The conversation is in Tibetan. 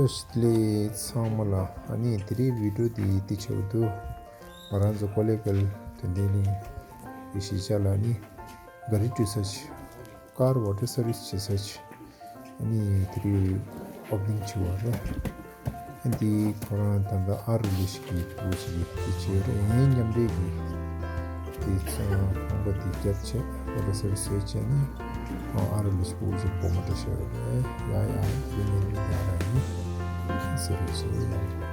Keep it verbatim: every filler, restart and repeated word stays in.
བཀྲ་ཤིས་བདེ་ལེགས་ཚང་མ་ལ། ཨ་ནི་དེ་རིང་བི་ཌིའོ་འདི་འདི་ཆེ་བ་འདུག་ང་རང་ཚོ་ཀོ་ལེ་གལ་དོན་ལྡན་གླིང་གི་གཞིས་ཆགས་ལ་ནི་ག་རི་འགྲུལ་ས་ཆ། ཀར་ཝ་ཊར་སར་བི་སི་བྱེད་ས་ཆ། ཨ་ནི་དེ་རིང་ཨོ་པ་ནིང་བྱས་པ་རེད། ཨ་འདི་ཁོ་རང་ད་ལྟ་ཨ་རུ་ལས་ཤིག་གི་བུ་ཞིག་གིས་དེ་བྱས་རེད། ངའི་མཉམ་འབྲེལ་གྱིས་དེ་ཚོ་ཁང་པ་དེ་བརྒྱབ་བྱས་ཝ་ཊར་སར་བི་སི་བྱས་བྱས་ནས་ཨ་རུ་ལས་ཤིག་བུ་ཞིག་སྒོར་མོ་འདྲ་བཤད་པ་རེད། ཡ་ཡ་དེ་ངའི་མི་ཡ་ར་ཡིན་ཟེར་རེད་ཟེར་ཡ།